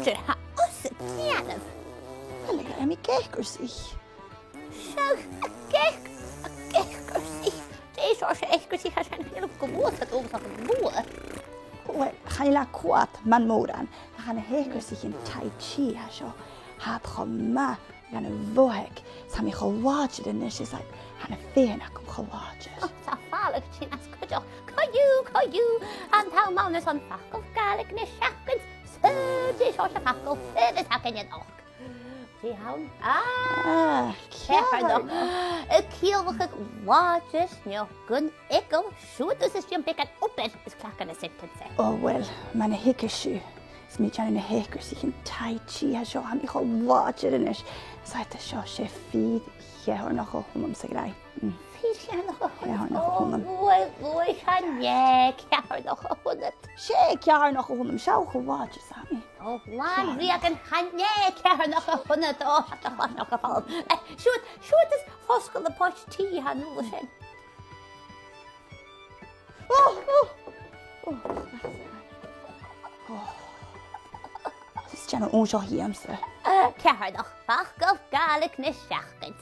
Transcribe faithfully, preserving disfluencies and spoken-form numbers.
Dè tha thusa a' dèanamh? Uill, tha mi ag eacarsaich. Seadh, ag eac-, ag eacarsaich. Dè seòrsa eacarsaich a tha sin? Chan eil thu gluasad, ach gluasad. Uill, chan eil e quite mar mhòran. Tha na h-eacarsaichean Tai Chi a tha seo, tha iad cho math dhan a' bhothaig. Tha mi cho làidir a-nis, is tha, tha na fèithean agam cho làidir. Och, tha fàileadh tighinn às cuideachd. Co-dhiù, co-dhiù, an t-àm ann airson facal Gàidhlig na seachdain. So, dè seòrsa facal a bhios againn a-nochd? Dè th' ann? Ah, ah, ceatharnach. Ceatharnach. A' ciallachadh làidir no gun eagal. Siuthad thusa is dèan beagan obair is cleachd na sentence. O, uill, mar a thuigeas sibh, 's mi a' dèanamh na h-eacarsaichean Tai Chi a tha seo, tha mi cho làidir a-nis. Is tha seo, 's e fìor cheatharnach a th' annam, 's e gràidh. Mm. Fìor cheatharnach a th' annad. Ceatharnach a th' annam. O, uill, uill, chan e ceatharnach a th' annad. 'S e ceatharnach a th' annam, seall cho làidir 's a tha mi. O, làn-bhreugan, chan e ceatharnach a th' annad, o, tha do chloisneachd a' falbh. Eh, siuthad, siuthad is fosgail am poit tì a tha an uair sin. O, o, o, o. Is dèan thu seo dhòmhsa. Eh, ceatharnach, facal Gàidhlig na seachdain.